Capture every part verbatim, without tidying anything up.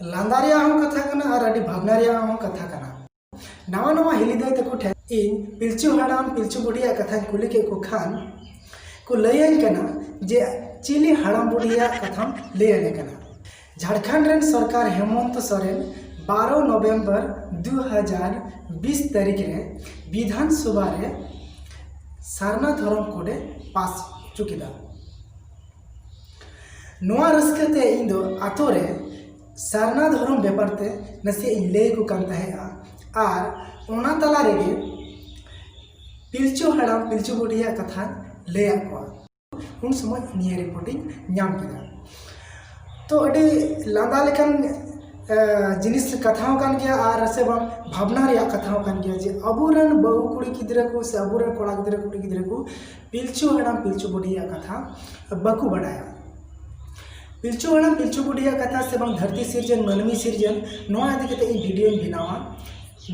ᱞᱟᱸᱫᱟ ᱨᱮᱭᱟᱜ ᱦᱚᱸ ᱠᱟᱛᱷᱟ ᱠᱟᱱᱟ ᱟᱨ ᱟᱹᱰᱤ ᱵᱷᱟᱵᱽᱱᱟ ᱨᱮᱭᱟᱜ ᱦᱚᱸ ᱠᱟᱛᱷᱟ ᱠᱟᱱᱟ᱾ ᱱᱟᱣᱟ ᱱᱟᱣᱟ ᱦᱤᱞᱤ ᱫᱟᱹᱭ ᱛᱟᱠᱚ ᱴᱷᱮᱱ ᱤᱧ ᱯᱤᱞᱪᱩ ᱦᱟᱲᱟᱢ ᱯᱤᱞᱪᱩ ᱵᱩᱰᱷᱤᱭᱟᱜ ᱠᱟᱛᱷᱟᱧ ᱠᱩᱞᱤ ᱠᱮᱫ ᱠᱚ ᱠᱷᱟᱱ ᱠᱚ ᱞᱟᱹᱭᱟᱹᱧ ᱠᱟᱱᱟ ᱡᱮ ᱪᱤᱞᱤ ᱦᱟᱲᱟᱢ ᱵᱩᱰᱷᱤᱭᱟᱜ ᱠᱟᱛᱷᱟᱢ ᱞᱟᱹᱭ ᱟᱞᱮ ᱠᱟᱱᱟ᱾ ᱡᱷᱟᱲᱠᱷᱚᱸᱰ ᱨᱮᱱ ᱥᱚᱨᱠᱟᱨ ᱦᱮᱢᱚᱱᱛᱚ ᱥᱚᱨᱮᱱ ᱵᱟᱨᱚ ᱱᱚᱵᱷᱮᱢᱵᱚᱨ ᱫᱩ ᱦᱟᱡᱟᱨ ᱵᱤᱥ ᱛᱟᱹᱨᱤᱠᱷ ᱨᱮ ᱵᱤᱫᱷᱟᱱ ᱥᱚᱵᱷᱟ ᱨᱮ ᱥᱟᱨᱱᱟ ᱫᱷᱚᱨᱚᱢ ᱠᱳᱰ ᱮ ᱯᱟᱥ ᱦᱚᱪᱚ ᱠᱮᱫᱟ᱾ ᱱᱚᱣᱟ ᱨᱟᱹᱥᱠᱟᱹ ᱛᱮ ᱤᱧ ᱫᱚ ᱟᱛᱳ ᱨᱮ ᱥᱟᱨᱱᱟ ᱫᱷᱚᱨᱚᱢ ᱵᱮᱯᱟᱨ ᱛᱮ ᱱᱟᱥᱮᱭᱟᱜ ᱤᱧ ᱞᱟᱹᱭ ᱟᱠᱚ ᱠᱟᱱ ᱛᱟᱦᱮᱸᱫᱼᱟ ᱟᱨ ᱚᱱᱟ ᱛᱟᱞᱟ ᱨᱮᱜᱮ ᱯᱤᱞᱪᱩ ᱦᱟᱲᱟᱢ ᱯᱤᱞᱪᱩ ᱵᱩᱰᱷᱤᱭᱟᱜ ᱠᱟᱛᱷᱟᱧ ᱞᱟᱹᱭᱟᱫ ᱠᱚᱣᱟ᱾ ᱩᱱ ᱥᱚᱢᱚᱭ ᱱᱤᱭᱟᱹ ᱨᱤᱯᱳᱨᱴ ᱤᱧ ᱧᱟᱢ ᱠᱮᱫᱟ᱾ ᱛᱚ ᱟᱹᱰᱤ ᱞᱟᱸᱫᱟ ᱞᱮᱠᱟᱱ ᱡᱤᱱᱤᱥ ᱠᱟᱛᱷᱟ ᱦᱚᱸ ᱠᱟᱱ ᱜᱮᱭᱟ ᱟᱨ ᱥᱮ ᱵᱟᱝ ᱵᱷᱟᱵᱽᱱᱟ ᱨᱮᱭᱟᱜ ᱠᱟᱛᱷᱟ ᱦᱚᱸ ᱠᱟᱱ ᱜᱮᱭᱟ ᱡᱮ ᱟᱵᱚᱨᱮᱱ ᱵᱟᱹᱦᱩ ᱠᱩᱲᱤ ᱜᱤᱫᱽᱨᱟᱹ ᱠᱚ ᱥᱮ ᱟᱵᱚᱨᱮᱱ ᱠᱚᱲᱟ ᱜᱤᱫᱽᱨᱟᱹ ᱠᱩᱲᱤ ᱜᱤᱫᱽᱨᱟᱹ ᱠᱚ ᱯᱤᱞᱪᱩ ᱦᱟᱲᱟᱢ ᱯᱤᱞᱪᱩ ᱵᱩᱰᱷᱤᱭᱟᱜ ᱠᱟᱛᱷᱟ ᱵᱟᱠᱚ ᱵᱟᱰᱟᱭᱟ᱾ ᱯᱤᱞᱪᱩ ᱦᱟᱲᱟᱢ ᱯᱤᱞᱪᱩ ᱵᱩᱰᱷᱤᱭᱟᱜ ᱠᱟᱛᱷᱟ ᱥᱮ ᱵᱟᱝ ᱫᱷᱟᱹᱨᱛᱤ ᱥᱤᱨᱡᱚᱱ ᱢᱟᱹᱱᱢᱤ ᱥᱤᱨᱡᱚᱱ ᱱᱚᱣᱟ ᱤᱫᱤ ᱠᱟᱛᱮ ᱤᱧ ᱵᱷᱤᱰᱤᱭᱳᱧ ᱵᱮᱱᱟᱣᱟ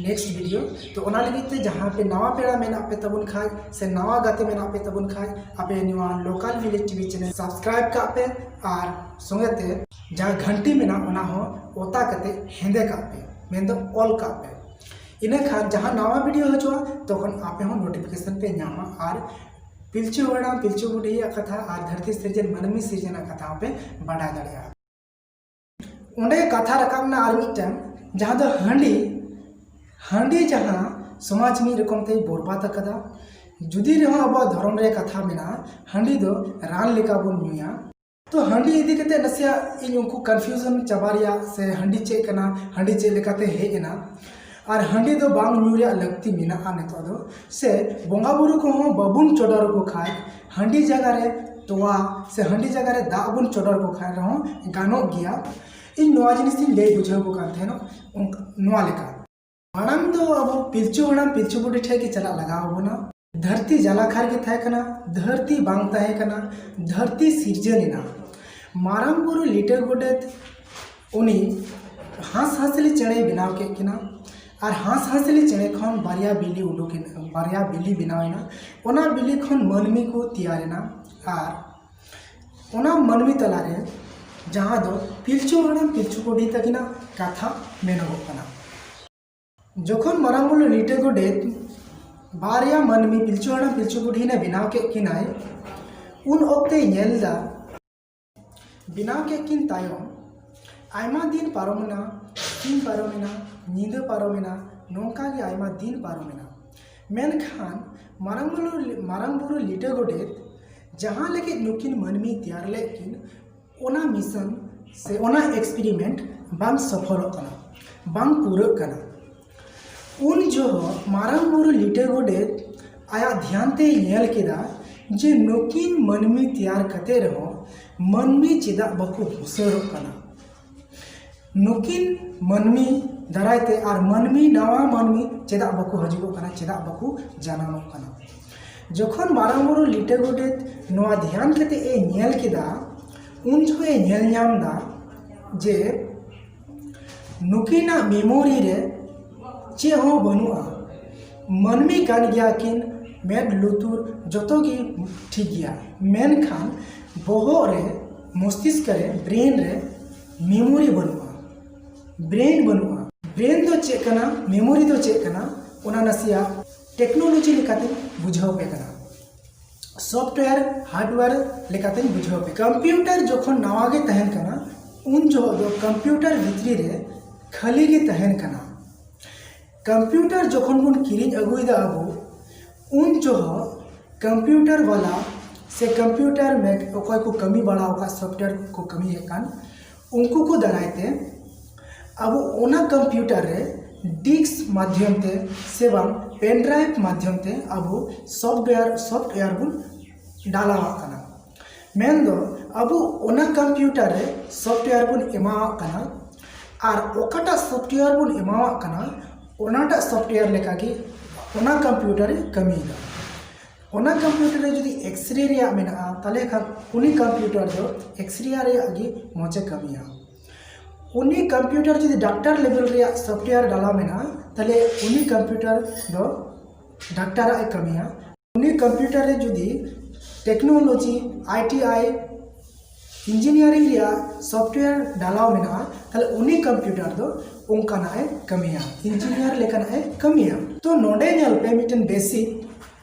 next video᱾ ᱛᱚ ᱚᱱᱟ ᱞᱟᱹᱜᱤᱫ ᱛᱮ ᱡᱟᱦᱟᱸ ᱯᱮ ᱱᱟᱣᱟ ᱯᱮᱲᱟ ᱢᱮᱱᱟᱜ ᱯᱮ ᱛᱟᱵᱚᱱ ᱠᱷᱟᱡ ᱥᱮ ᱱᱟᱣᱟ ᱜᱟᱛᱮ ᱢᱮᱱᱟᱜ ᱯᱮ ᱛᱟᱵᱚᱱ ᱠᱷᱟᱡ ᱟᱯᱮ ᱱᱚᱣᱟ local village TV channel subscribe ᱠᱟᱜ ᱯᱮ ᱟᱨ ᱥᱚᱸᱜᱮ ᱛᱮ ᱡᱟᱦᱟᱸ ᱜᱷᱟᱱᱴᱤ ᱢᱮᱱᱟᱜ ᱚᱱᱟ ᱦᱚᱸ ᱚᱛᱟ ᱠᱟᱛᱮ ᱦᱮᱸᱫᱮ ᱠᱟᱜ ᱯᱮ, ᱢᱮᱱᱫᱚ ᱚᱞ ᱠᱟᱜ ᱯᱮ᱾ ᱤᱱᱟᱹ ᱠᱷᱟᱱ ᱡᱟᱦᱟᱸ ᱱᱟᱣᱟ ᱵᱷᱤᱰᱤᱭᱳ ᱦᱤᱡᱩᱜᱼᱟ ᱛᱚᱠᱷᱚᱱ ᱟᱯᱮ ᱦᱚᱸ ᱱᱳᱴᱤᱯᱷᱤᱠᱮᱥᱚᱱ ᱯᱮ ᱧᱟᱢᱟ ᱟᱨ ᱯᱤᱞᱪᱩ ᱦᱟᱲᱟᱢ ᱯᱤᱞᱪᱩ ᱵᱩᱰᱷᱤᱭᱟᱜ ᱠᱟᱛᱷᱟ ᱟᱨ ᱫᱷᱟᱹᱨᱛᱤ ᱥᱤᱨᱡᱚᱱ ᱢᱟᱹᱱᱢᱤ ᱥᱤᱨᱡᱚᱱᱟᱜ ᱠᱟᱛᱷᱟ ᱦᱚᱸᱯᱮ ᱵᱟᱰᱟᱭ ᱫᱟᱲᱮᱭᱟᱜᱼᱟ᱾ ᱚᱸᱰᱮ ᱠᱟᱛᱷᱟ ᱨᱟᱠᱟᱵ ᱮᱱᱟ ᱟᱨ ᱢᱤᱫᱴᱟᱝ, ᱡᱟᱦᱟᱸ ᱫᱚ ᱦᱟᱺᱰᱤ᱾ ᱦᱟᱺᱰᱤ ᱡᱟᱦᱟᱸ ᱥᱚᱢᱟᱡᱽ ᱢᱤᱫ ᱨᱚᱠᱚᱢ ᱛᱮᱭ ᱵᱚᱨᱵᱟᱫ ᱟᱠᱟᱫᱟ᱾ ᱡᱩᱫᱤ ᱨᱮᱦᱚᱸ ᱟᱵᱚᱣᱟᱜ ᱫᱷᱚᱨᱚᱢ ᱨᱮ ᱠᱟᱛᱷᱟ ᱢᱮᱱᱟᱜᱼᱟ, ᱦᱟᱺᱰᱤ ᱫᱚ ᱨᱟᱱ ᱞᱮᱠᱟ ᱵᱚᱱ ᱧᱩᱭᱟ᱾ ᱛᱚ ᱦᱟᱺᱰᱤ ᱤᱫᱤ ᱠᱟᱛᱮ ᱱᱟᱥᱮᱭᱟᱜ ᱤᱧ ᱩᱱᱠᱩ confusion ᱪᱟᱵᱟ ᱨᱮᱭᱟᱜ ᱥᱮ ᱦᱟᱺᱰᱤ ᱪᱮᱫ ᱠᱟᱱᱟ, ᱦᱟᱺᱰᱤ ᱪᱮᱫ ᱞᱮᱠᱟᱛᱮ ᱦᱮᱡ ᱮᱱᱟ, ᱟᱨ ᱦᱟᱺᱰᱤ ᱫᱚ ᱵᱟᱝ ᱧᱩ ᱨᱮᱭᱟᱜ ᱞᱟᱹᱠᱛᱤ ᱢᱮᱱᱟᱜᱼᱟ ᱱᱤᱛᱚᱜ ᱫᱚ, ᱥᱮ ᱵᱚᱸᱜᱟ ᱵᱩᱨᱩ ᱠᱚᱦᱚᱸ ᱵᱟᱵᱚᱱ ᱪᱚᱰᱚᱨ ᱟᱠᱚ ᱠᱷᱟᱡ ᱦᱟᱺᱰᱤ ᱡᱟᱭᱜᱟ ᱨᱮ ᱛᱚᱣᱟ ᱥᱮ ᱦᱟᱺᱰᱤ ᱡᱟᱭᱜᱟ ᱨᱮ ᱫᱟᱜ ᱵᱚᱱ ᱪᱚᱰᱚᱨ ᱟᱠᱚ ᱠᱷᱟᱡ ᱨᱮᱦᱚᱸ ᱜᱟᱱᱚᱜ ᱜᱮᱭᱟ᱾ ᱤᱧ ᱱᱚᱣᱟ ᱡᱤᱱᱤᱥ ᱤᱧ ᱞᱟᱹᱭ ᱵᱩᱡᱷᱟᱹᱣ ᱟᱠᱚ ᱠᱟᱱ ᱛᱟᱦᱮᱱᱚᱜ ᱚᱱᱠᱟ, ᱱᱚᱣᱟ ᱞᱮᱠᱟ᱾ ᱢᱟᱲᱟᱝ ᱫᱚ ᱟᱵᱚ ᱯᱤᱞᱪᱩ ᱦᱟᱲᱟᱢ ᱯᱤᱞᱪᱩ ᱵᱩᱰᱷᱤ ᱴᱷᱮᱡ ᱜᱮ ᱪᱟᱞᱟᱜ ᱞᱟᱜᱟᱣ ᱵᱚᱱᱟ᱾ ᱫᱷᱟᱹᱨᱛᱤ ᱡᱟᱞᱟᱠᱟᱨ ᱜᱮ ᱛᱟᱦᱮᱸ ᱠᱟᱱᱟ, ᱫᱷᱟᱹᱨᱛᱤ ᱵᱟᱝ ᱛᱟᱦᱮᱸ ᱠᱟᱱᱟ, ᱫᱷᱟᱹᱨᱛᱤ ᱥᱤᱨᱡᱟᱹᱱ ᱮᱱᱟ᱾ ᱢᱟᱨᱟᱝ ᱵᱩᱨᱩ ᱞᱤᱴᱟᱹ ᱜᱚᱰᱮᱛ ᱩᱱᱤ ᱦᱟᱸᱥ ᱦᱟᱸᱥᱞᱤ ᱪᱮᱬᱮᱭ ᱵᱮᱱᱟᱣ ᱠᱮᱫ ᱠᱤᱱᱟ ᱟᱨ ᱦᱟᱸᱥ ᱦᱟᱸᱥᱞᱤ ᱪᱮᱬᱮ ᱠᱷᱚᱱ ᱵᱟᱨᱭᱟ ᱵᱤᱞᱤ ᱩᱰᱩᱠ ᱮᱱᱟ, ᱵᱟᱨᱭᱟ ᱵᱤᱞᱤ ᱵᱮᱱᱟᱣ ᱮᱱᱟ᱾ ᱚᱱᱟ ᱵᱤᱞᱤ ᱠᱷᱚᱱ ᱢᱟᱹᱱᱢᱤ ᱠᱚ ᱛᱮᱭᱟᱨ ᱮᱱᱟ ᱟᱨ ᱚᱱᱟ ᱢᱟᱹᱱᱢᱤ ᱛᱟᱞᱟᱨᱮ ᱡᱟᱦᱟᱸ ᱫᱚ ᱯᱤᱞᱪᱩ ᱦᱟᱲᱟᱢ ᱯᱤᱞᱪᱩ ᱵᱩᱰᱷᱤ ᱛᱟᱹᱠᱤᱱᱟᱜ ᱠᱟᱛᱷᱟ ᱢᱮᱱᱚᱜᱚᱜ ᱠᱟᱱᱟ᱾ ᱡᱚᱠᱷᱚᱱ ᱢᱟᱨᱟᱝ ᱵᱩᱨᱩ ᱞᱤᱴᱟᱹ ᱜᱚᱰᱮᱛ ᱵᱟᱨᱭᱟ ᱢᱟᱹᱱᱢᱤ ᱯᱤᱞᱪᱩ ᱦᱟᱲᱟᱢ ᱯᱤᱞᱪᱩ ᱵᱩᱰᱷᱤ ᱱᱮ ᱵᱮᱱᱟᱣ ᱠᱮᱫ ᱠᱤᱱᱟᱭ, ᱩᱱ ᱚᱠᱛᱮᱭ ᱧᱮᱞ ᱮᱫᱟ, ᱵᱮᱱᱟᱣ ᱠᱮᱫ ᱠᱤᱱ ᱛᱟᱭᱚᱢ ᱟᱭᱢᱟ ᱫᱤᱱ ᱯᱟᱨᱚᱢᱮᱱᱟ, ᱥᱤᱧ ᱯᱟᱨᱚᱢᱮᱱᱟ, ᱧᱤᱫᱟᱹ ᱯᱟᱨᱚᱢᱮᱱᱟ, ᱱᱚᱝᱠᱟ ᱜᱮ ᱟᱭᱢᱟ ᱫᱤᱱ ᱯᱟᱨᱚᱢᱮᱱᱟ᱾ ᱢᱮᱱᱠᱷᱟᱱ ᱢᱟᱨᱟᱝ ᱵᱩᱨᱩ, ᱢᱟᱨᱟᱝ ᱵᱩᱨᱩ ᱞᱤᱴᱟᱹ ᱜᱚᱰᱮᱛ ᱡᱟᱦᱟᱸ ᱞᱟᱹᱜᱤᱫ ᱱᱩᱠᱤᱱ ᱢᱟᱹᱱᱢᱤ ᱛᱮᱭᱟᱨ ᱞᱮᱫ ᱠᱤᱱ, ᱚᱱᱟ mission ᱥᱮ ᱚᱱᱟ experiment ᱵᱟᱝ ᱥᱚᱯᱷᱚᱞᱚᱜ ᱠᱟᱱᱟ, ᱵᱟᱝ ᱯᱩᱨᱟᱹᱜ ᱠᱟᱱᱟ᱾ ᱩᱱ ᱡᱚᱦᱚᱜ ᱢᱟᱨᱟᱝ ᱵᱩᱨᱩ ᱞᱤᱴᱟᱹ ᱜᱚᱰᱮᱛ ᱟᱭᱟᱜ ᱫᱷᱮᱭᱟᱱ ᱛᱮᱭ ᱧᱮᱞ ᱠᱮᱫᱟ ᱡᱮ ᱱᱩᱠᱤᱱ ᱢᱟᱹᱱᱢᱤ ᱛᱮᱭᱟᱨ ᱠᱟᱛᱮ ᱨᱮᱦᱚᱸ ᱢᱟᱹᱱᱢᱤ ᱪᱮᱫᱟᱜ ᱵᱟᱠᱚ ᱦᱩᱥᱟᱹᱨᱚᱜ ᱠᱟᱱᱟ? ᱱᱩᱠᱤᱱ ᱢᱟᱹᱱᱢᱤ ᱫᱟᱨᱟᱭ ᱛᱮ ᱟᱨ ᱢᱟᱹᱱᱢᱤ, ᱱᱟᱣᱟ ᱢᱟᱹᱱᱢᱤ ᱪᱮᱫᱟᱜ ᱵᱟᱠᱚ ᱦᱤᱡᱩᱜᱚᱜ ᱠᱟᱱᱟ, ᱪᱮᱫᱟᱜ ᱵᱟᱠᱚ ᱡᱟᱱᱟᱢᱚᱜ ᱠᱟᱱᱟ? ᱡᱚᱠᱷᱚᱱ ᱢᱟᱨᱟᱝ ᱵᱩᱨᱩ ᱞᱤᱴᱟᱹ ᱜᱚᱰᱮᱛ ᱱᱚᱣᱟ ᱫᱷᱮᱭᱟᱱ ᱠᱟᱛᱮ ᱮ ᱧᱮᱞ ᱠᱮᱫᱟ, ᱩᱱ ᱡᱚᱠᱷᱚᱱ ᱮ ᱧᱮᱞ ᱧᱟᱢ ᱮᱫᱟ ᱡᱮ ᱱᱩᱠᱤᱱᱟᱜ memory ᱨᱮ ᱪᱮᱫ ᱦᱚᱸ ᱵᱟᱹᱱᱩᱜᱼᱟ᱾ ᱢᱟᱹᱱᱢᱤ ᱠᱟᱱ ᱜᱮᱭᱟ ᱠᱤᱱ, ᱢᱮᱫ ᱞᱩᱛᱩᱨ ᱡᱚᱛᱚ ᱜᱮ ᱴᱷᱤᱠ ᱜᱮᱭᱟ, ᱢᱮᱱᱠᱷᱟᱱ ᱵᱚᱦᱚᱜ ᱨᱮ, ᱢᱚᱥᱛᱤᱥᱠ ᱨᱮ, brain ᱨᱮ memory ᱵᱟᱹᱱᱩᱜᱼᱟ, brain ᱵᱟᱹᱱᱩᱜᱼᱟ᱾ Brain ᱫᱚ ᱪᱮᱫ ᱠᱟᱱᱟ, memory ᱫᱚ ᱪᱮᱫ ᱠᱟᱱᱟ, ᱚᱱᱟ ᱱᱟᱥᱮᱭᱟᱜ technology ᱞᱮᱠᱟᱛᱮᱧ ᱵᱩᱡᱷᱟᱹᱣ ᱯᱮ ᱠᱟᱱᱟ, software hardware ᱞᱮᱠᱟᱛᱮᱧ ᱵᱩᱡᱷᱟᱹᱣ ᱯᱮ᱾ Computer ᱡᱚᱠᱷᱚᱱ ᱱᱟᱣᱟ ᱜᱮ ᱛᱟᱦᱮᱱ ᱠᱟᱱᱟ, ᱩᱱ ᱡᱚᱦᱚᱜ ᱫᱚ computer ᱵᱷᱤᱛᱨᱤ ᱨᱮ ᱠᱷᱟᱹᱞᱤ ᱜᱮ ᱛᱟᱦᱮᱱ ᱠᱟᱱᱟ᱾ Computer ᱡᱚᱠᱷᱚᱱ ᱵᱚᱱ ᱠᱤᱨᱤᱧ ᱟᱹᱜᱩᱭᱮᱫᱟ ᱟᱵᱚ, ᱩᱱ ᱡᱚᱦᱚᱜ computer ᱵᱟᱞᱟ ᱥᱮ computer ᱢᱮᱠ ᱚᱠᱚᱭ ᱠᱚ ᱠᱟᱹᱢᱤ ᱵᱟᱲᱟ ᱟᱠᱟᱫ, software ᱠᱚ ᱠᱟᱹᱢᱤᱭᱮᱫ ᱠᱟᱱ, ᱩᱱᱠᱩ ᱠᱚ ᱫᱟᱨᱟᱭ ᱛᱮ ᱟᱵᱚ ᱚᱱᱟ computer ᱨᱮ disk ᱢᱟᱫᱽᱫᱷᱚᱢ ᱛᱮ ᱥᱮ ᱵᱟᱝ pen drive ᱢᱟᱫᱽᱫᱷᱚᱢ ᱛᱮ ᱟᱵᱚ software, software ᱵᱚᱱ ᱰᱟᱞᱟᱣᱟᱜ ᱠᱟᱱᱟ᱾ ᱢᱮᱱᱫᱚ ᱟᱵᱚ ᱚᱱᱟ computer ᱨᱮ software ᱵᱚᱱ ᱮᱢᱟᱣᱟᱜ ᱠᱟᱱᱟ, ᱟᱨ ᱚᱠᱟᱴᱟᱜ software ᱵᱚᱱ ᱮᱢᱟᱣᱟᱜ ᱠᱟᱱᱟ, ᱚᱱᱟᱴᱟᱜ software ᱞᱮᱠᱟᱜᱮ ᱚᱱᱟ computer ᱮ ᱠᱟᱹᱢᱤᱭᱮᱫᱟ᱾ ᱚᱱᱟ computer ᱨᱮ ᱡᱩᱫᱤ X-ray ᱨᱮᱭᱟᱜ ᱢᱮᱱᱟᱜᱼᱟ, ᱛᱟᱦᱚᱞᱮ ᱠᱷᱟᱱ ᱩᱱᱤ computer ᱫᱚ X-ray ᱨᱮᱭᱟᱜ ᱜᱮ ᱢᱚᱡᱽ ᱮ ᱠᱟᱹᱢᱤᱭᱟ᱾ ᱩᱱᱤ computer ᱡᱩᱫᱤ doctor level ᱨᱮᱭᱟᱜ software ᱰᱟᱞᱟᱣ ᱢᱮᱱᱟᱜᱼᱟ, ᱛᱟᱦᱚᱞᱮ ᱩᱱᱤ computer ᱫᱚ doctor ᱟᱜ ᱮ ᱠᱟᱹᱢᱤᱭᱟ᱾ ᱩᱱᱤ computer ᱨᱮ ᱡᱩᱫᱤ technology, I T I engineering ᱨᱮᱭᱟᱜ ᱥᱚᱯᱷᱴᱣᱮᱭᱟᱨ ᱰᱟᱞᱟᱣ ᱢᱮᱱᱟᱜᱼᱟ, ᱛᱟᱦᱞᱮ ᱩᱱᱤ ᱠᱚᱢᱯᱤᱭᱩᱴᱟᱨ ᱫᱚ ᱚᱱᱠᱟᱱᱟᱜ ᱮ ᱠᱟᱹᱢᱤᱭᱟ, ᱤᱧᱡᱤᱱᱤᱭᱟᱨ ᱞᱮᱠᱟᱱᱟᱜ ᱮ ᱠᱟᱹᱢᱤᱭᱟ᱾ ᱛᱚ ᱱᱚᱰᱮ ᱧᱮᱞ ᱯᱮ ᱢᱤᱫᱴᱮᱱ ᱵᱮᱥᱤᱠ,